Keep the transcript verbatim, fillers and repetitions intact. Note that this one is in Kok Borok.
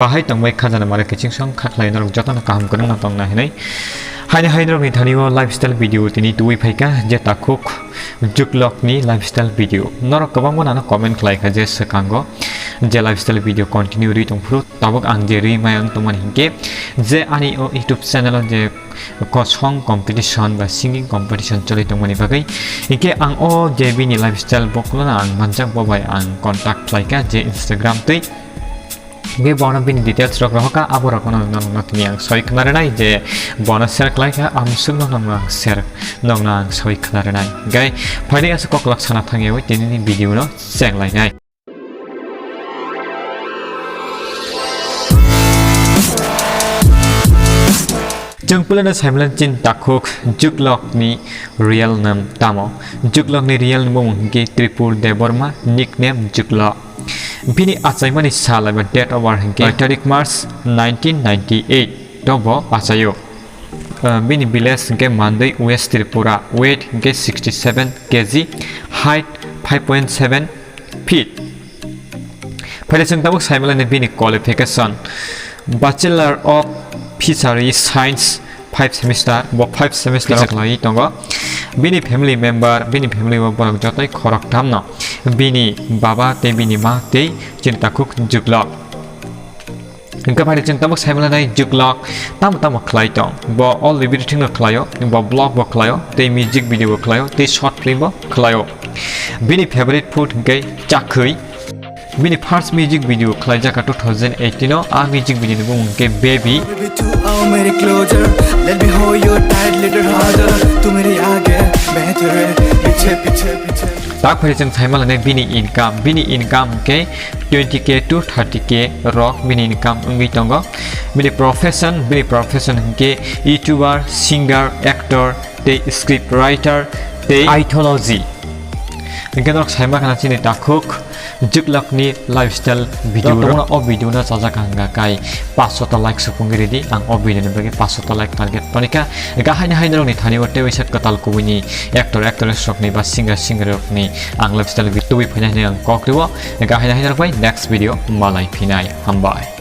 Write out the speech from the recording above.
Bahai tongbai khajana mare kiching song khaklai norok jotono kaham kwrwngno tongna hinwi. Haini hai norokni thani o lifestyle video tini tubui phaikha je takhuk juklokni lifestyle video. Norok kwbangma nano comment khlaikha je swkango je lifestyle video continue rwi tongphuru tabuk ang je rwi maya wng tongmani hinkhe je ani o YouTube channel o je kosong competition ba singing competition choli tongmani bagwi. Hinkhe ang o je bini lifestyle bo kulono ang manjak bo bai ang contact khlaikha je Instagram twi. Hinkhe bono bini details rok rohorkha, abo rokno nokno tini ang soi khna rwnai je bono share khlaikha, ang musuk nokno ang share nokno ang soi khna rwnai. Hinkhe phaidi aswk koklok sana thangyawi tinini video no chenglainai. Chwng puilano saimwlani chini takhuk juklokni real name tamo? Juklokni real name bumung hinkhe Tripur Debbarma, nickname Juklok. Bini achaimani sal eba date of birth hinkhe tarik March nineteen ninety-eight to bo achaio. Uh, bini village hinkhe Mandwi, West Tripura, weight hinkhe sixty-seven K G, height five point seven feet. Phaidi chwng tabuk saimwlani bini qualification, Bachelor of Fishery Science, five semester, bo five semester kisa khlaiwi tongo. Bini family member, bini family o borok jotoi khoroktham no, bini baba tei bini ma tei chini takhuk Juklok. Hinkhe phaidi chwng tabuk saimwlani Juklok tamo tamo khlai tong. Bo all everything no khlaio, bo vlog bo khlaio, tei music video bo khlaio, tei short film bo khlaio. Bini favorite food hinkhe chakhwi. Bini first music video khlaijak two thousand eighteen o, a music video ni bumung hinkhe Baby. Baby, tu aao mere closer, let me hold you tight, little harder, tu mere aage, main tere piche, piche, piche. Tak phaidi chwng saimwlani bini income, bini income hinkhe twenty K to thirty K rok bini income wngwi tongo. Bini profession, bini profession hinkhe YouTuber, singer, actor, tei script writer, tei ethology. Hinkhe norok saima khana chini takhuk Juklokni lifestyle video rok. Norok tongmano o video no chajak hwnga kai paanch sota like supungwi ridi, ang o video ni bagwi paanch sota like target tonikha. Hinkhe haini hai norokni thani o tei waisa kwtal kubuini actor, actress rokni ba singer, singer rokni ang lifestyle video tubui phainai hinwi ang kok rwo. Hinkhe haini hai norok bai next video malai phinai. Hambai.